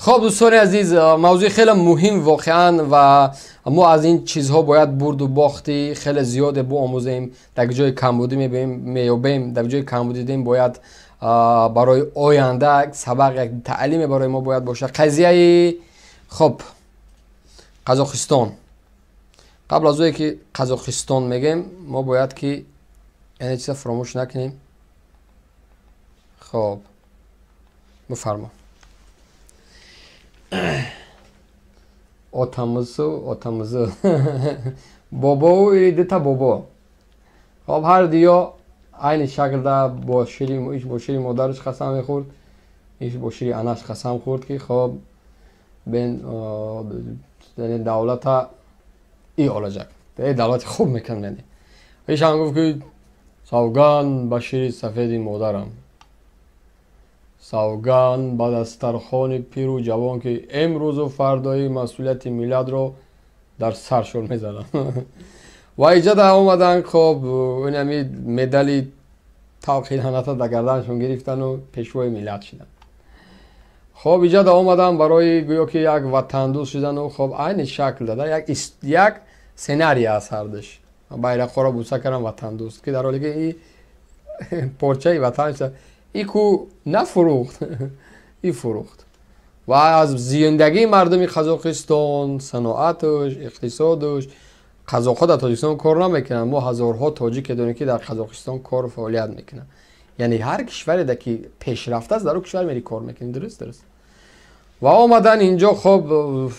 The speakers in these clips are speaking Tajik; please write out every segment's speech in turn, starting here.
Хоб, дӯстони азиз, мавзӯи хеле муҳим воқеан, ва мо аз ин чизҳо бояд бурду бохти хеле зиёде биомӯзем. Дар ҷои камбудӣ меёбем, дар ҷои камбудӣ дидем, бояд барои оянда сабақ, як таълиме барои мо бояд бошад. Қазияи хоб Қазоқистон. Қабл аз ое ки Қазоқистон мегем, мо бояд ки яъне чиза фаромӯш накунем. Хоб, бифармо. Отамызу, отамызу, бобоу дута бобо. Хоб, ҳар диё айни шаклда бо шири, иш бо шири модараш қасам мехӯрд, иш бо шири анаш қасам хӯрд, ки хоб бен давлата и олаҷак давлати хуб мекунад. Ишам гуфт, ки савган ба шири сафеди модарам, савган ба дастархони пиру ҷавон, ки имрӯзу фардои масъулияти миллатро дар саршон мезанам. Ва иҷода омаданд. Хоб, инами медали тавқи лаъната дар гарданашон гирифтану пешвои миллат шуданд. Хоб, иҷода омаданд барои гӯё ки як ватандӯст шудану хоб айни шакл дада як сценария аст ҳардуш. Байрақҳоро буса кардам, ватандӯст, ки дар ҳоле ки и порчаи ватан и ку нафурӯхт, и фурӯхт ва аз зиндагии мардуми Қазоқистон, саноатуш, иқтисодуш. Қазоқҳо дар Тоҷикистон кор намекунанд. Мо ҳазорҳо тоҷике дорем, ки дар Қазоқистон кору фаъолият мекунанд. Яъне ҳар кишваре ки пешрафта аст, дар ӯ кишвар мери кор мекунӣ. Дуруст. Ва омадан инҷо, хоб,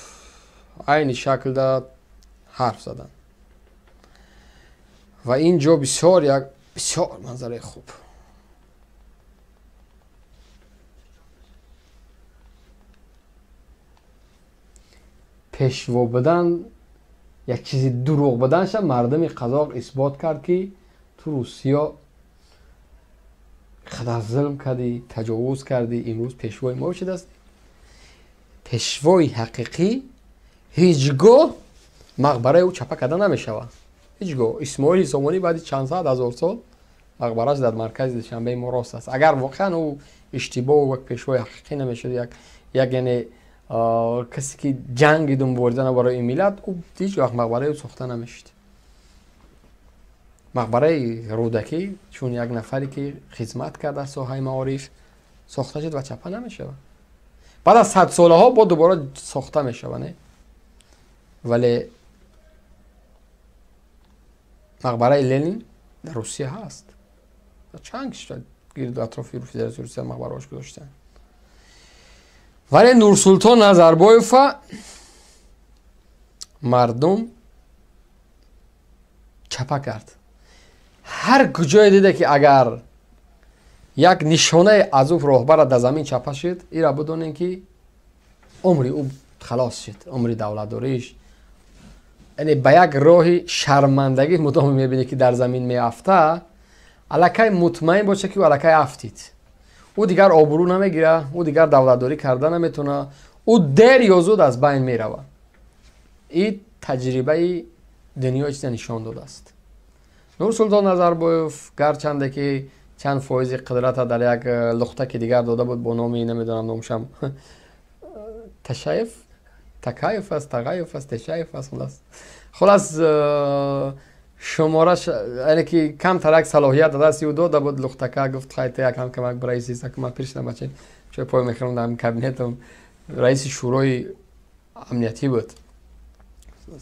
айни шаклда ҳарф задан. Ва ин ҷо бисёр як бисёр манзараи хуб. Пешво будан як чизи дурӯғ буданша мардуми қазоқ исбот кард, ки ту Русиё қадар зулм кардӣ, таҷовуз кардӣ, имрӯз пешвои мо шудааст. Пешвои ҳақиқӣ ҳеҷ гоҳ мақбараи ӯ чапа карда намешавад. Ҳеҷ гоҳ. Исмоили Сомонӣ баъди чанд сад ҳазор сол мақбараш дар маркази Душанбеи мо рост аст. Агар воқеан ӯ иштибоҳу як пешвои ҳақиқӣ намешуд, як яъне касе ки ҷангиду мубориза барои ин миллат, ӯ ҳеҷ вақт мақбараи ӯ сохта намешуд. Мақбараи Рӯдакӣ чун як нафаре ки хизмат кард дар соҳаи маориф сохта шуд ва чапа намешавад. Баъд аз садсолаҳо бо дубора сохта мешавад, не? Вале мақбараи Ленин дар Русия ҳаст. Чанд кишвар гирду атрофи Федератсияи Русия мақбараҳош гузоштанд. Вале Нурсултон Назарбоева мардум чапа кард. Ҳар куҷое дида, ки агар як нишонаи аз ӯ роҳбара дар замин чапа шуд, ира бидонем, ки умри ӯ халос шуд, умри давлатдорииш. Яъне ба як роҳи шармандагӣ мудом мебинӣ, ки дар замин меафта, аллакай мутмаин боша, ки ӯ аллакай афтид. Ӯ дигар обрӯ намегирад, ӯ дигар давлатдорӣ карда наметавонад, ӯ дер ё зуд аз байн меравад. Ин таҷрибаи дунё чиза нишон додааст. Нурсултон Назарбоев гарчанде ки чанд фоизи қудрата дар як лухтаки дигар дода буд бо номи, намедонам номшам, Ташаев, Такаев аст, Тағаев аст, Тешаев аст, хулас шумораш, яъне ки камтар як салоҳият дадасти ӯ дода буд лухтака, гуфт: «Хайта якам камак раиси ман пир шудам, бача, чой пой мехӯрам дар кабинетам». Раиси шӯрои амниятӣ буд.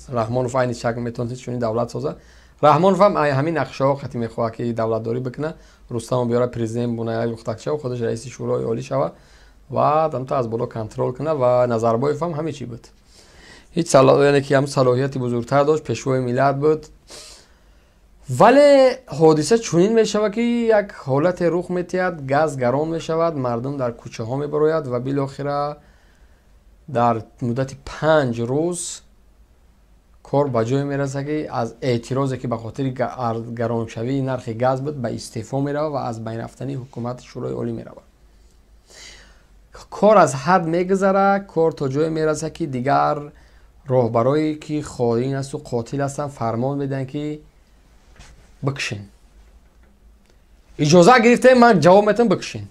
Раҳмонов айни шакл метавонист чунин давлат созад. Раҳмонов ҳам ҳамин нақшаҳо қатӣ мехоҳад, ки давлатдорӣ бикунад, Рустамов биёра президент буна, як лухтакча, худаш раиси шӯрои олӣ шавад ва дамта аз боло контрол кунад. Ва Назарбоев ҳам ҳамин чӣ буд. Ҳеҷ, яъне ки ҳам салоҳияти бузургтар дошт, пешвои миллат буд. Вале ҳодиса чунин мешавад, ки як ҳолате рух метиҳад, газ гарон мешавад, мардум дар кӯчаҳо мебарояд ва билохира дар муддати 5 рӯз кор ба ҷое мерасад, ки аз эътирозе, ки ба хотири гароншавии нархи газ буд, ба истеъфо меравад ва аз байн рафтани ҳукумати Шӯрои Олӣ меравад. Кор аз ҳад мегузарад, кор то ҷое мерасад, ки дигар роҳбарое, ки хоин асту қотил ҳастанд, фармон медиҳанд, ки бикушен. Иҷоза гирифтем, ман ҷавоб метавам, бикушен.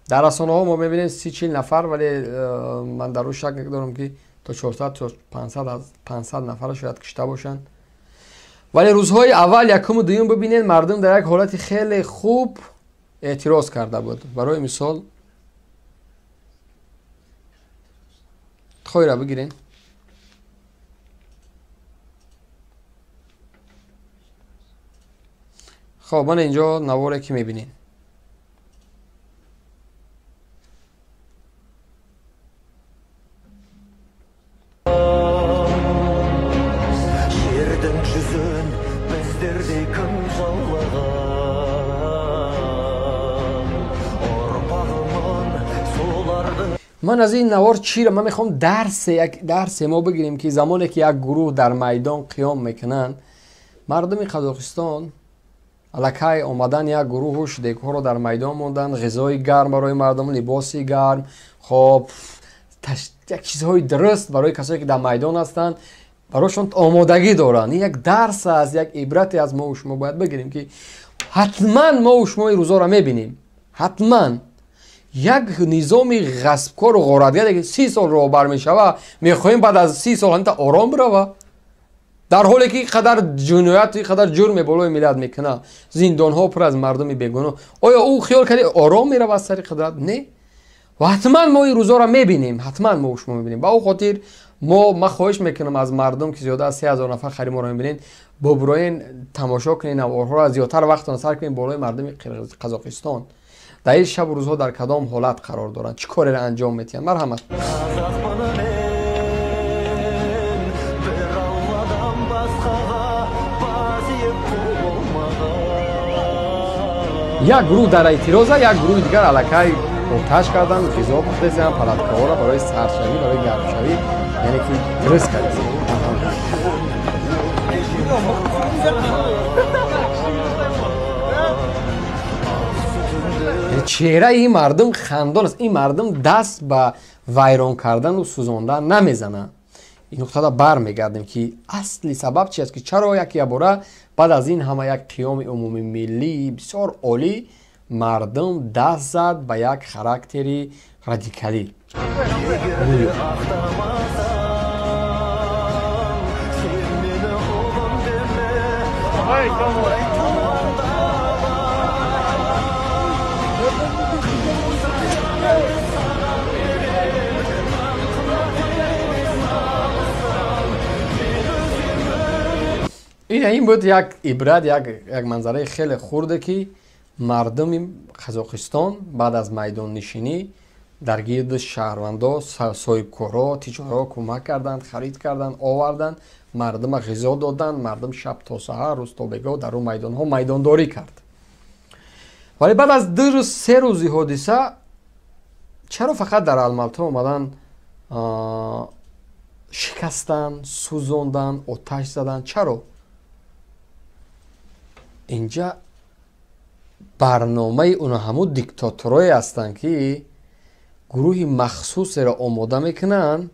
Дар расонаҳо мо мебинем 30-40 нафар, вале ман дар ӯ шак дорам, ки то 400 то 500 нафар шояд кушта бошанд. Вале рӯзҳои аввал, якуму дуюм, бибинед, мардум дар як ҳолати хеле хуб эътироз карда буд. Барои мисол, хойра бигирен. Хоб, ман инҷо наворе ки мебинед. Жердің жүзін біздердей кім жаулаған, ұрпағымын солардың. Ман аз ин навор чиро, ман мехоҳам дарсе, як дарсе мо бигирем, ки замоне ки як гурӯҳ дар майдон қиём мекунанд, мардуми Қазоқистон аллакай омадан як гурӯҳу шудегҳоро дар майдон монданд, ғизои гарм барои мардум, либоси гарм, хоб, як чизҳои дуруст барои касое ки дар майдон ҳастанд, барошон омодагӣ доранд. Ин як дарс аст, як ибрате аз мо шумо бояд бигирем, ки ҳатман мо шумо ин рӯзоро мебинем. Ҳатман як низоми ғасбкору ғоратгаре ки 30 сол роҳбар мешава, мехоҳем баъд аз 30 сол ҳамта ором бирава, дар ҳоле ки қадар ҷиноят, қадар ҷурме болои миллат мекунад, зиндонҳо пур аз мардуми бегуноҳ. Оё ӯ хиёл карди ором мерава аз сари қудрат? Не. Ва ҳатман мо ин рӯзоро мебинем, ҳатман мо шумо мебинем. Ба он хотир ман хоҳиш мекунам аз мардум, ки зиёда аз 3000 нафар хари моро мебинед, бобуроен тамошо кунед наворҳоро, зиёдтар вақтон сарф кунед болои мардуми Қазоқистон. Дар ин шабу рӯзҳо дар кадом ҳолат қарор доранд, чӣ кореро анҷом метиҳанд? Марҳамат. Қазақпын мен, бір Алладан басқаға бас иіп қол болмаған. Як гурӯҳ дар эътироза, як гурӯҳи дигар аллакай оташ кардан, ғизо пухтесиан, палаткаҳоро барои сардшавӣ, барои гармшавӣ, яъне ки дуруст кардем. Чеҳраи ин мардум хандон аст. Ин мардум даст ба вайрон кардану сӯзондан намезананд. Ин нуқтада бармегардем, ки асли сабаб чи аст, ки чаро як ябора баъд аз ин ҳама як қиёми умумимиллии бисёр олӣ мардум даст зад ба як характери радикалӣ. Егер ақтамасам, сен мені ұлым деме, ағамдай туғандама. Ин буд як ибрат, як манзараи хеле хурде, ки мардуми Қазоқистон баъд аз майдоннишинӣ дар гирди шаҳрвандо, соҳибкорҳо, тиҷорҳо кӯмак карданд, харид карданд, оварданд, мардума ғизо доданд, мардум шаб то саҳар, рӯз то бегоҳ дар он майдонҳо майдондорӣ кард. Вале баъд аз 2 рӯз, 3 рӯзи ҳодиса чаро фақат дар Алмато омадан, шикастанд, сӯзонданд, оташ заданд? Чаро? Инҷа барномаи оно ҳамун диктаторое ҳастанд, ки гурӯҳи махсусеро омода мекунанд,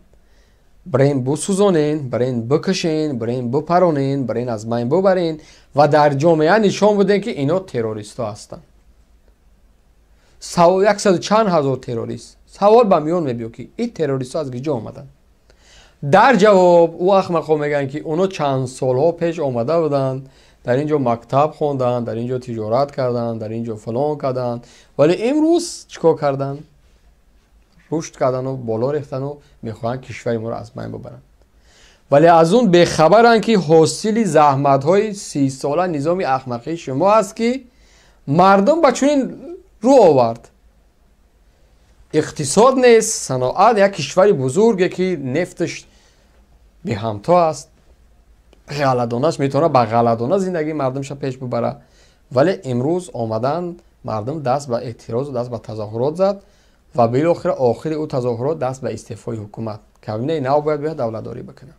барен бусӯзонен, барен бикушен, барен бипаронен, барен аз байн бубарен ва дар ҷомеа нишон будем, ки ино террористҳо ҳастанд. Яксаду чанд ҳазор террорист. Савол ба миён мебиёд, ки ин террористҳо аз куҷо омаданд? Дар ҷавоб ӯ ахмақҳо мегӯянд, ки оно чанд солҳо пеш омада буданд, дар ин ҷо мактаб хонданд, дар ин ҷо тиҷорат карданд, дар ин ҷо фалон карданд, вале имрӯз чӣ кор карданд? Рушд кардану боло рехтану мехоҳанд кишвари моро аз байн бубаранд. Вале аз он бехабаранд, ки ҳосили заҳматҳои 30сола низоми ахмақии шумо аст, ки мардум ба чунин рӯ овард. Иқтисод нест, саноат, як кишвари бузурге, ки нефташ беҳамто аст, ғалладонаш метавонад ба ғалладона зиндагии мардумша пеш бубарад, вале имрӯз омадан мардум даст ба эътирозу даст ба тазоҳурот зад ва билохира охири ӯ тазоҳурот даст ба истеъфои ҳукумат. Кабинаи нав бояд биёяд давлатдорӣ бикунад.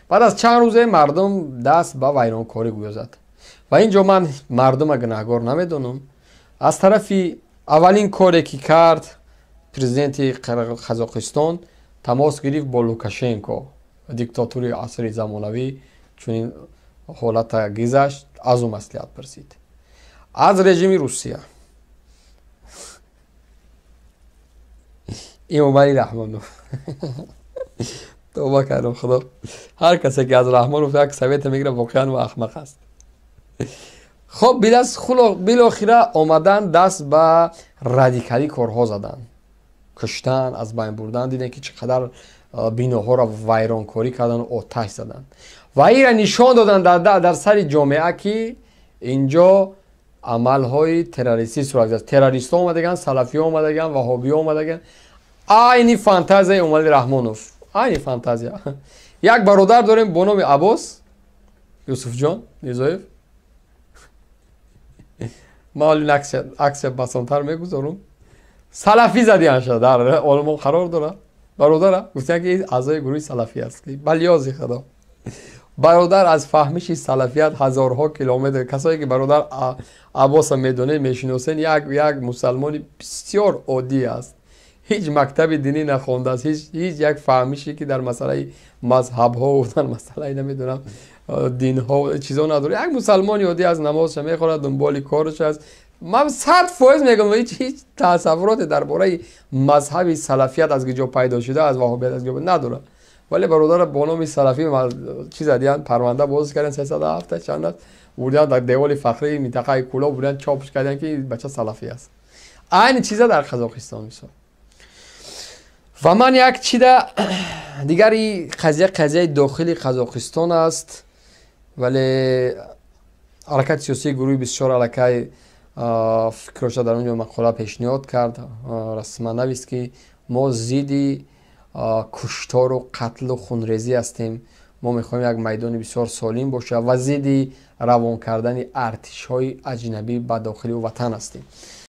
Баъд аз чанд рӯзе мардум даст ба вайронкорӣ гӯё зад. Ва ин ҷо ман мардума гунаҳгор намедонам. Аз тарафи аввалин коре ки кард президенти Қазоқистон, тамос гирифт бо Лукашенко, диктатури асри замонавӣ. Чунин ҳолата гузашт, аз ӯ маслиҳат пурсид. Аз режими Русия Эмомалӣ Раҳмонов. Тавба кардам, худо, ҳар касе ки аз Раҳмонов як совета мегирад, воқеан ӯ ахмақ аст. Хоб, билохира омадан, даст ба радикалӣ корҳо задан, куштан, аз байн бурдан. Дидем, ки чӣ қадар биноҳоро вайронкорӣ кардан, оташ задан ва инра нишон додан дар сари ҷомеа, ки инҷо амалҳои террористӣ сурат гирифт, террористҳо омадаган, салафиҳо омадаган, ваҳобиҳо омадаган. Айни фантазияи Эмомалӣ Раҳмонов, айни фантазия. Як бародар дорем бо номи Аббос Юсуфҷон Мирзоев. Ман ҳоли аксия басонтар мегузорум. Салафӣ задианша, дар Олмон қарор дорад. Бародара гуфтиян, ки аъзои гурӯҳи салафӣ аст. Балёзи худо, бародар аз фаҳмиши салафият ҳазорҳо километр. Касое ки бародар Аббоса медонед, мешиносен, як мусалмони бисёр оддӣ аст, ҳеҷ мактаби динӣ нахондааст, ҳеҷ як фаҳмише ки дар масъалаи мазҳабҳо, дар масъалаи, намедонам, динҳо чизо надорад. Як мусалмони оддӣ аз намозша мехонад, дунболи кораш аст. Ман 100% мегӯям, ҳеҷ тасаввуроте дар бораи мазҳаби салафият аз куҷо пайдо шуда, аз ваҳобият аз куҷо надорад. Вале бародара бо номи салафӣ чиз задиян, парванда боз карданд, 307 чанд аст, бурдиян, дар деволи фахрии минтақаи Кӯлоб бурдиян, чопш кардиян, ки бача салафӣ аст. Айни чиза дар Қазоқистон мисол. Ва ман як чида дигари қазия, қазияи дохили Қазоқистон аст, вале ҳаракати сиёсии гурӯҳи бисёр аллакай фикроша дар он ҷо мақола пешниҳод кард, расман навист, ки мо зидди куштору қатлу хунрезӣ ҳастем, мо мехоҳем як майдони бисёр солим бошад ва зидди равон кардани артишҳои аҷнабӣ ба дохили ватан ҳастем.